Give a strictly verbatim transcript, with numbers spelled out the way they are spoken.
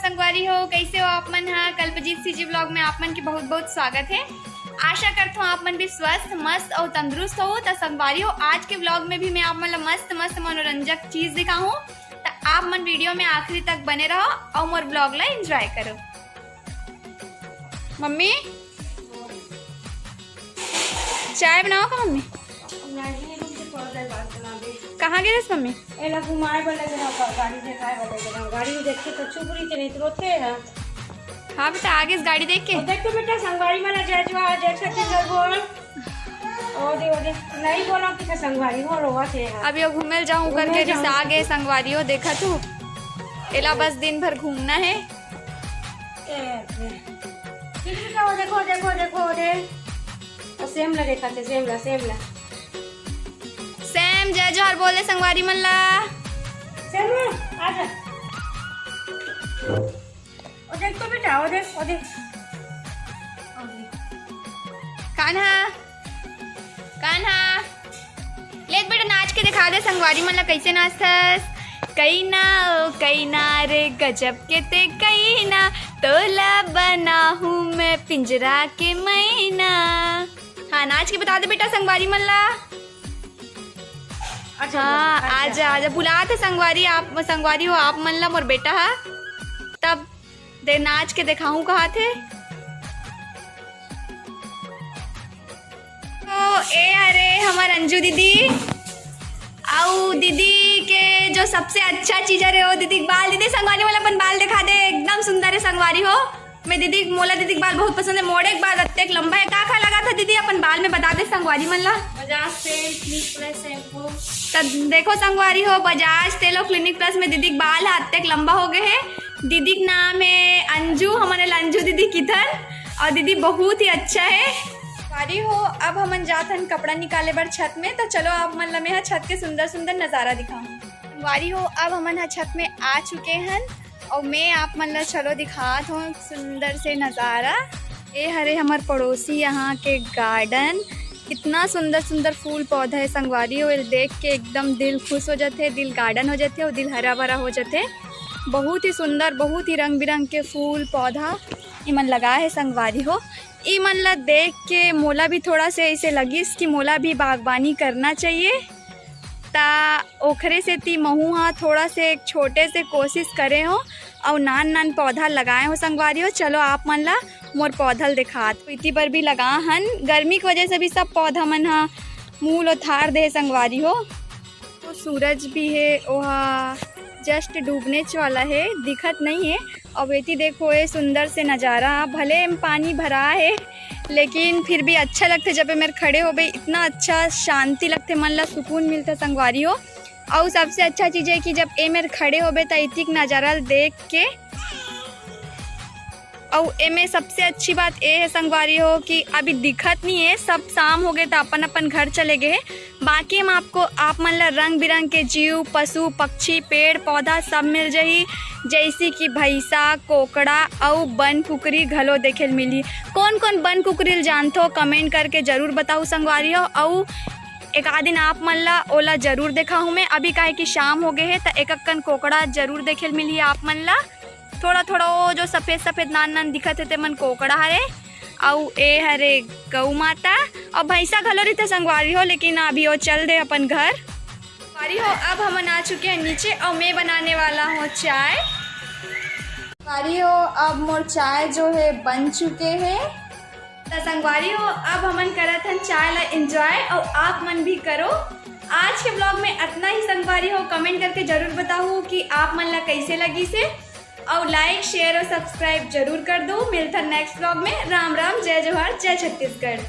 संगवारी हो, कैसे हो आप मन हा? कल्पजीत सीजी vlog में आप मन के बहुत बहुत स्वागत है। आशा करत हूँ आप मन भी स्वस्थ, मस्त और तंदुरुस्त हो। त संगवारी हो, आज के vlog में भी मैं आप मन ला मस्त मस्त मनोरंजक चीज दिखाहूँ। त आप मन video में आखिरी तक बने रहो और मोर vlog ला enjoy करो। मम्मी, चाय बनाओ का मम्मी? नहीं, रुक जा, थोड़ा देर बाद बना दे। कहाँ गे रहिस मम्मी? एला घुमाए बर ले गे रहा, गाड़ी देखाए बर ले गे रहा। गाड़ी में देखते तो चुप रही, नहीं तो रोते हैं। हाँ बेटा, आगे इस गाड़ी देख के। और देख तो बेटा, संगवारी मन ला जय जोहार, जय छत्तीसगढ़ बोल। ओ दे, ओ दे, नहीं बोला कि संगवारी हो, रोवा थे यार। अब यो घूमे ल जाऊं घूमे करके जाऊं। रिसा गे संगवारी हो, देखा तू। एला बस दिन भर घूमना है। ए, ए। ठीक है, वो देखो, देखो, देखो, दे। और सेम ला देखा थे, सेम ला, सेम ला। सेम, जय जोहार बोले संगवारी मन ला। सेम, आ जा। ओ देख तो बेटा, ओ देख, ओ देख। ओ देख। कान्हा, कान्हा, ले बेटा, नाच के दिखा दे संगवारी मन ला कैसे नाचथस। कईना ओ कईना रे, गजब के ते कईना, तोला बनाहूँ मैं पिंजरा के मैना। हाँ, नाच के बता दे बेटा संगवारी मन ला। अच्छा, हाँ, बोल, अच्छा। आजा, आजा, बुलात हे संगवारी, आप, संगवारी हो आप मन ला, मोर बेटा हा। तब दे नाच के देखाहूँ कहाथे। तो ए हरे हमर अंजू दीदी, अउ दीदी के जो सबसे अच्छा चीज हरे, ओ दीदी के बाल। दीदी, संगवारी मन ला अपन बाल दिखा दे, एकदम सुंदर है संगवारी हो। मैं दीदी, मोला दीदी के बाल बहुत पसंद है। मोड़े के बाद अतेक लंबा है, का का लगा था दीदी अपन बाल में, बता दे संगवारी मन ला। बजाज तेल, क्लिनिक प्लस शैम्पू। त देखो संगवारी हो, बजाज तेल और क्लिनिक प्लस में दीदी के बाल ह अतेक लंबा हो गए है। दीदी के नाम है अंजू, हमन ल अंजू दीदी किथन, और दीदी बहुत ही अच्छा है। संगवारी हो, अब हमन जात हन कपड़ा निकाले बर छत में, तो चलो आप मन ला मैं ह छत के सुंदर सुंदर नजारा दिखाऊं। संगवारी हो, अब हमन ह छत में आ चुके हन। अउ मैं आप मन ला चलो दिखात हूँ सुंदर से नज़ारा। ए हरे हमर पड़ोसी यहाँ के गार्डन, कितना सुंदर सुंदर फूल पौधा है संगवारी हो। एल देख के एकदम दिल खुश हो जाथे, दिल गार्डन हो जाथे और दिल हरा भरा हो जाथे। बहुत ही सुंदर, बहुत ही रंग बिरंग के फूल पौधा इमन लगा है संगवारी हो। इमन ला देख के मोला भी थोड़ा से ऐसे लगिस कि मोला भी बागबानी करना चाहिए। ता ओखरे सेती महू ह थोड़ा से एक छोटे से कोशिश करे हो अउ नान नान पौधा लगाए हो संगवारी हो। चलो आप मन ला मोर पौधा ल देखात। इति बर भी लगा हन, गर्मी के वजह से भी सब पौधा मन ह मूल उथार दे संगवारी हो। तो सूरज भी है, ओहा जस्ट डूबने च वाला है, दिखत नहीं है। अब एती देखो, ये सुंदर से नज़ारा, भले एम पानी भरा है, लेकिन फिर भी अच्छा लगथे। जब एमेर खड़े होबे, इतना अच्छा शांति लगथे, मन ला सुकून मिलथे संगवारी हो। अउ सबसे अच्छा चीज़ है कि जब एमेर खड़े होबे, त इतिक नज़ारा ल देख के, अउ एमे सबसे अच्छी बात ए है संगवारी हो कि अभी दिखत नहीं है, सब शाम हो गए, त अपन अपन घर चले गए है। बाकी हम आपको, आप मन ला रंग बिरंग के जीव, पशु, पक्षी, पेड़, पौधा सब मिल जाही, जैसे कि भैंसा, कोकड़ा अउ बन कुकरी घलो देखे ल मिलही। कौन कौन बन कुकरी ल जानथो, कमेंट करके जरूर बताऊ संगवारी हो। अउ एक आध दिन आप मन ला ओला जरूर देखाहूँ मैं। अभी काहे कि शाम हो गए है, त एक अक्कन कोकड़ा जरूर देखे ल मिलही आप मन ला। थोड़ा थोड़ा वो जो सफेद सफेद नान नान दिखत हे, ते मन कोकड़ा हरे, अउ ए हरे गऊ माता, अउ भैंसा घलो रहिथे संगवारी हो, लेकिन अभी वो चल दे अपन घर। संगवारी हो, अब हमन आ चुके हैं नीचे और मैं बनाने वाला हूँ चाय। संगवारी हो, अब मोर चाय जो है बन चुके हैं। त संगवारी हो, अब हमन करत हन चाय ला enjoy और आप मन भी करो। आज के vlog में अतना ही संगवारी हो, कमेंट करके जरूर बताहू कि आप मन ला कैसे लगिस हे, और like, share और subscribe जरूर कर दो। मिलथन next vlog में। राम राम, जय जोहार, जय छत्तीसगढ़।